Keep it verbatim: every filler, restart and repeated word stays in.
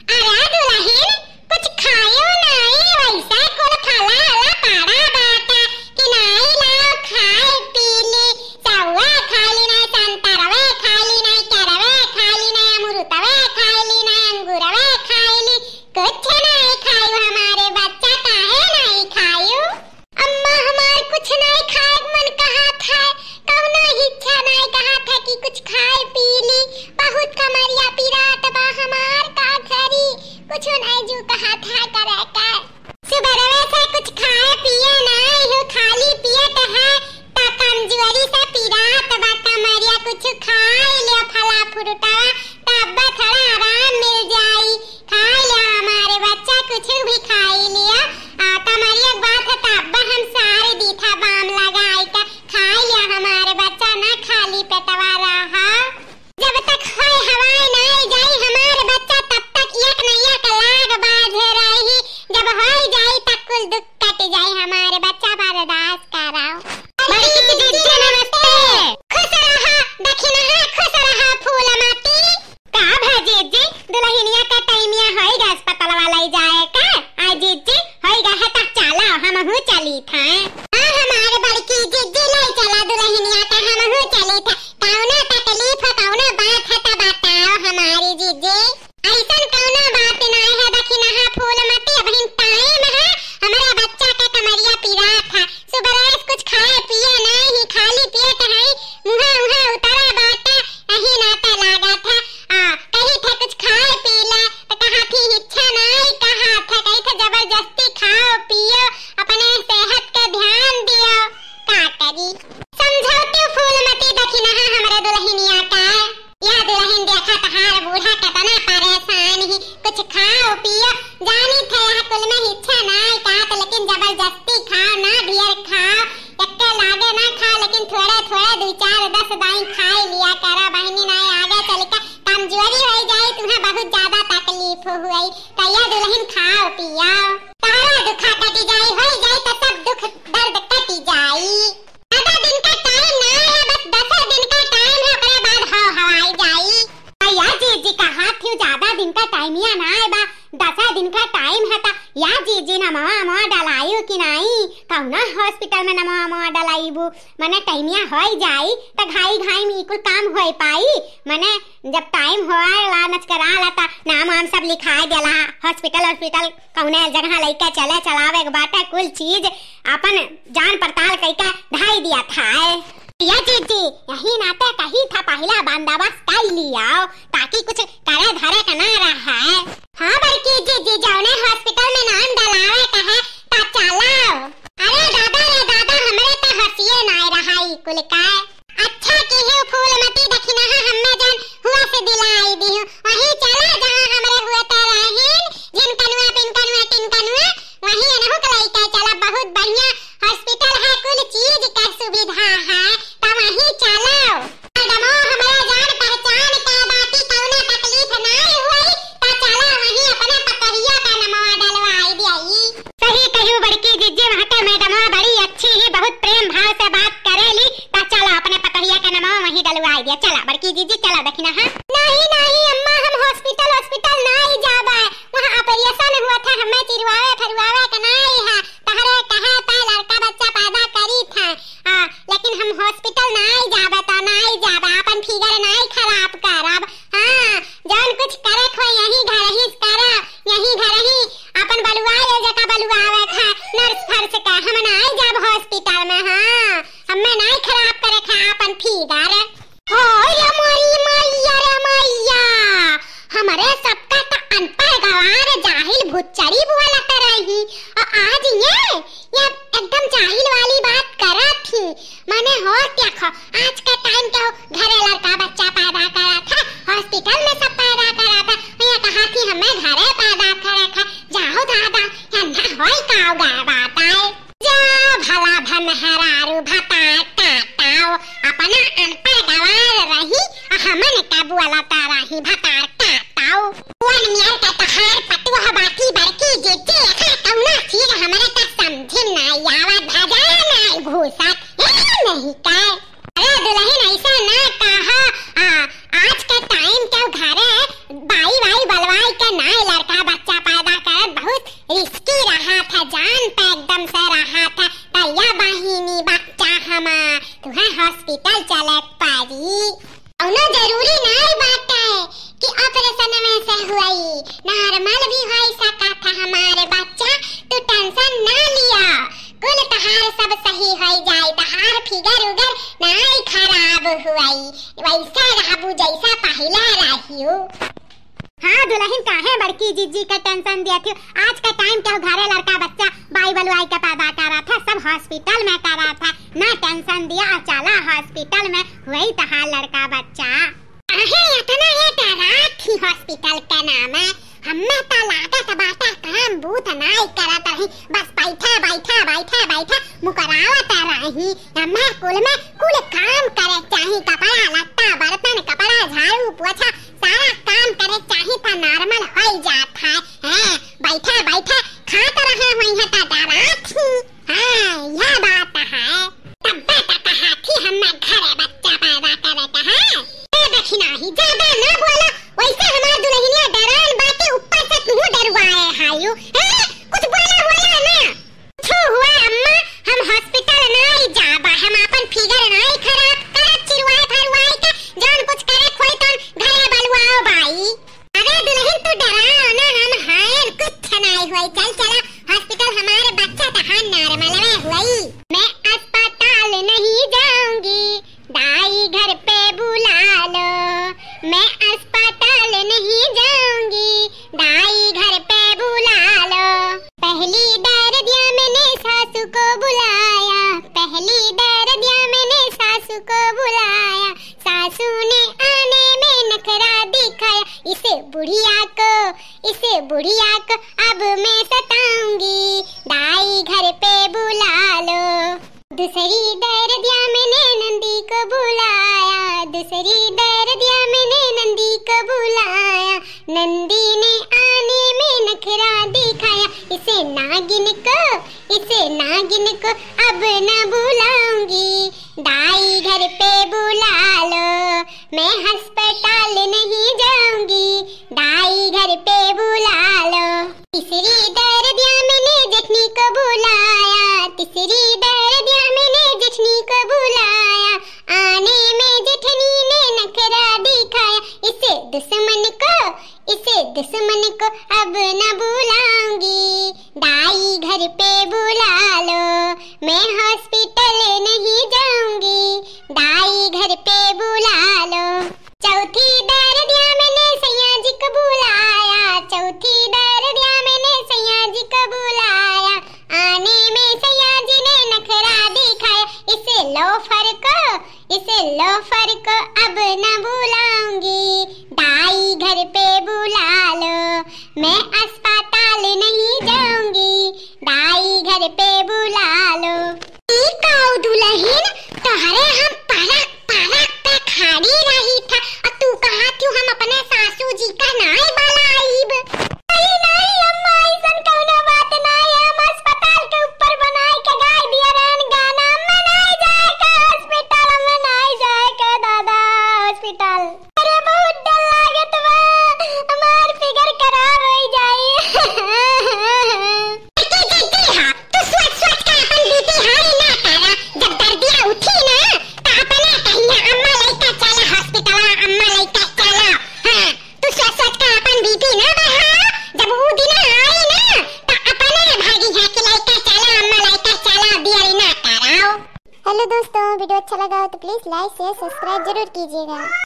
अरे दुलहिन, कुछ खायो नाई, वैसे कुल फला हला पड़ा बाटा कि नाई लाओ खाए पी ली, सउआ खाई ली नाई, संतरवे खाई ली नाई, केरवे खाई ली नाई, अमरुतवे खाई ली नाई, अंगूरवे खाई ली, कुछ नाई खायो हमारे बच्चा, काहे नाई खायो? अम्मा, हमार कुछ नाई खाए मन कहा था, कौनो इच्छा नाई कहा था कि कुछ खाए पी ली। बहुत कमरिया पिरात बा हमार, का करी, कुछ नाई जू कहा था करे का। सुबरवे से कुछ खाए पिए नाई हूँ, खाली पियत है, त कमजोरी से पिरात बा कमरिया, कुछ खाए ले फला फ्रूटवा, तब थोड़ा आराम मिल जाई। खाई लिया हमारे बच्चा, कुछ भी खाई लिया। आ, कमरिया के बात है, तब हम सारे दीठा बाम लगाई का खाई लिया हमारे बच्चा, ना खाली पेटवा रहा। जब तक होए हवाई ना आई जाई हमारे बच्चा, तब तक एक न एक लाग बाझे रही। जब होई जाई, तब कुल दुख कट जाई हमारे बच्चा, बर्दाश्त कराओ। बड़की जीजी नमस्ते। खुश रहा दखिनहा, खुश रहा फूलमती। का भा जीजी, दुलहिनिया का टाइमिया होई गा अस्पतालवा लई जाए का? आ जीजी, होई गा है त चला, हमहू चली था। हाँ, हमारे बड़की जीजी लई चला दुलहिनिया का, हमहू चली था। कौनो तकलीफ हो, कौनो बात है त बताओ हमारी जीजी। ऐसन कौनो बात नाय है, दखिनहा फूलमती, अबहिन टाइम है, हमरा बच्चा के कमरिया पिरात है। सुबह से कुछ खाए पिए नाय ही, खाली पेट है, मुहा उहा उतरा बाटे, यही नाते लागत है। आ, कही थे कुछ खाए पी ले, त कहा थी इच्छा नाय, कहा थे, कही थे जबरदस्ती खाओ पियो, अपने सेहत के ध्यान दियो, का करी? समझौती फूलमती, दखिनहा हमरे दुलहिनिया का। या दुलहिन देखा तहार बूढ़ा केतना परेशान ही, कुछ खाओ पियो, जानी थे यह कुल में इच्छा नाय का, त लेकिन जबरदस्ती खाओ ना, ढेर खाओ, एक्के लागे ना खाओ, लेकिन थोड़े थोड़े दुई चार दस दाई खाई लिया करा बहिनी, नाय आगे चल के कमजोरी होई जाई, तुम्हें बहुत ज्यादा तकलीफ हुई। त या दुलहिन खाओ पियो, तहरा दुखा कटी जाई, होई जाई त सब दुख दर्द कटी जाई। ज्यादा दिन का टाइम ना है, बस दसे दिन का टाइम है, ओकरे बाद हव हवाई जाई। या जीजी कहा थी ज्यादा दिन का टाइमिया ना है बा, दसे दिन का टाइम है त या जीजी नमवा अमवा डलायू कि नाई? कौना हॉस्पिटल में नमवा अमवा डलाईबू? मने टाइमिया होई जाई त घाई घाई में ई कुल काम होई पाई? मने जब टाइम होए ला नचकरा ला त नाम वाम सब लिखाई देला, हॉस्पिटल हॉस्पिटल कौने जगह लइके चले चलावे के बाटे कुल चीज, अपन जान पड़ताल कइके धाई दिया था। या जीजी, यही नाते कही था पहला बंदोबस्त कर लियाओ, ताकि कुछ करे धरे के ना रहे। हाँ बड़की जीजी, जौने हॉस्पिटल में नाम डलावे का है, ता चलाओ। अरे दादा रे दादा, हमरे तो हंसिए ना रहा ई कुल का। अच्छा किहू फूलमती दखिनहा, हम्मे जौन हुआ से दिलाई दिहू। वहीं चला जहाँ हमरे हुए तो रहीन, जिन कनुआ, पिन कनुआ, टिन कनुआ, वहीं एनहू के लइके चला। बहुत बढ़िया हॉस्पिटल है, कुल चीज के सुविधा है, त वहीं चला। मैडमो हमरे जान पहचान के बाकी कौनो तकलीफ नाय हुई, त चला वहीं अपने पतोहिया का नमवा डलवाई दियाई। सही कहियो बड़की जीजी, वहाँ के मैडमवा बड़ी अच्छी ही, बहुत प्रेम भाव से बात करेली। त चला अपने पतोहिया के नमवा वहीं डलवाई दिया। चला बड़की जीजी, चला दखिनहा। नहीं, नहीं अम्मा, हम हॉस्पिटल, हॉस्पिटल नाई जाबे। वहाँ ऑपरेशन हुआ था, हमें चिरवावे फरवावे के नाई है। तहरे कहे पे लड़का बच्चा पैदा करी था। आ, लेकिन हम हॉस्पिटल नाई जाबे, त नाई जाबे, अपन फिगर नाई खराब करब। हाँ, जौन कुछ करे खो यहीं घर ही करा, यहीं घर ही अपन बलुआ ये जका बलुआवे खा, नर्स फर्स का, हम नाई जाब हॉस्पिटल में। हाँ, हमें नाई खराब करे खा अपन फिगर। हो रे मोरी मैया रे मैया, हमरे सबका त अनपढ़ गवार जाहिल भुच्चड़ी बोलत रही, और आज ये, ये एकदम जाहिल वाली बात करत थी। माने हो देखो, आज के टाइम के हो घरे लड़का बच्चा पैदा करत है, हॉस्पिटल में सब पैदा करत है। ये कहा थी हमें घरे पैदा करत है, जाओ दादा, यन्ना होई का गए बात आए। जा भला भनहरारू भतार काटाओ, अपना अनपढ़ गवार रही, आ हमन का बोलता रही भतार काटाओ। वन मियाँ का तहार पतुआ बाकी बड़की जीजी, एका कौना चीज हमरे का समझे ना आवत, भजा ना घुसत, ए नहीं का। अरे दुलहिन ऐसा ना कहा, आ, Normal भी होइ सकत है हमार बच्चा, तू tension ना लिया, कुल तहार सब सही होइ जाई, तहार figure उगर नाई खराब हुई, वैसे रहबू जैसा पहले रहियो। हाँ दुलहिन, काहे बड़की जिज्जी के tension दिया थी? आज का time केहू घरे लड़का बच्चा बाई बलुआई के पैदा करत है, सब hospital में करत है, ना tension दिया, चला hospital में हुई तहार लड़का बच्चा। काहे इतना ये डरात ही hospital के नाम है? हम्मे त लागत बाटे काम बूत नाई करत रही, बस बैठा, बैठा, बैठा, बैठा मुकरावत रही। हम्मे कुल में कुल काम करे चाही, कपड़ा लत्ता, बर्तन, कपड़ा, झाड़ू, पोछा, सारा काम करे चाही त normal होइ जात है। हैं, बैठा, बैठा खात रहे हुई है त डरात ही। हाँ, यह बात है। तब्बे त कहा थी हम्मे घरे बच्चा पैदा करे के है। ए देखी नाही, ज्यादा ना बोला, वैसे हमार दुलहिनिया डरान बाटे, ऊपर से तू डरवाए हायू। हैं? कुछ बोला, बोला ना। कुछ हुआ अम्मा, हम hospital नाई जाबा, हम आपन figure नाई खराब करब, चिरवाए फरवाए के, जौन कुछ करे खोई तौन घरे बलुआओ बाई। अरे दुलहिन, तू डराओ ना, हम हायन, कुछ नाई होई। चल चला hospital, हमार बच्चा तहार normal में होई। मैं अस्पताल नहीं जाऊंगी, दाई घर पे बुला लो। मैं अस्पताल नहीं जाऊंगी, दाई घर पे बुला लो। पहली दर्दिया मैंने सासू को बुलाया, पहली दर्दिया मैंने सासू को बुलाया। सासू ने आने में नखरा दिखाया, इसे बुढ़िया को, इसे बुढ़िया को अब मैं सताऊंगी, दाई घर पे बुला लो। दूसरी दर्दिया मैंने नंदी को बुलाया, दूसरी दर्दिया मैंने नंदी को बुलाया, नंदी ने आने में नखरा दिखाया, इसे नागिन को, इसे नागिन को अब न बुलाऊंगी, दाई घर पे बुला लो। मैं अस्पताल नहीं जाऊंगी, दाई घर पे बुला लो। तीसरी दर्दिया मैंने जेठनी को बुलाया, तीसरी दर्दिया मैंने जेठनी को बुलाया, आने में जेठनी ने नखरा दिखाया, इसे दुश्मन को, इसे दुश्मन को अब न बुलाऊंगी, दाई घर पे बुला लो। मैं hospital नहीं जाऊंगी, दाई घर पे बुला लो। चौथी दर्दिया मैंने सैया जी को बुलाया, चौथी दर्दिया मैंने सैया जी को बुलाया, आने में सैया जी ने नखरा दिखाया, इसे लोफर को, इसे लोफर को अब न बुलाऊंगी, दाई घर पे बुला लो। मैं अस्पताल नहीं जाऊंगी, दाई घर पे बुला लो। ई काऊ दुलहिन, तोहरे हम परक परक पे खड़ी रही था, और तू कहा थी हम अपने सासू जी का नाई बुलाइब। अरे नाई अम्मा, ऐसन कौनो बात नाई है, हम अस्पताल के ऊपर बनाए के गाय दिया रहन गाना, अम्मा नाई जाए के hospital, अम्मा नाई जाए के दादा hospital। अरे बहुत डर लागत बा, हमार figure खराब होइ जाई। के, के, के हा? तू सोच, सोच के अपन BP high ना करा। जब दर्दिया उठी ना, त अपने कहिया, "अम्मा लइका चला hospital, अम्मा लइका चला।" हाँ, तू सोच, सोच के अपन BP ना बढ़ा। जब ऊ दिन आई ना, त अपने भागी है कि, "लइका चला, अम्मा लइका चला," देरी ना कराओ। Hello दोस्तों, video अच्छा लगा हो तो please like, share, subscribe जरूर कीजिएगा।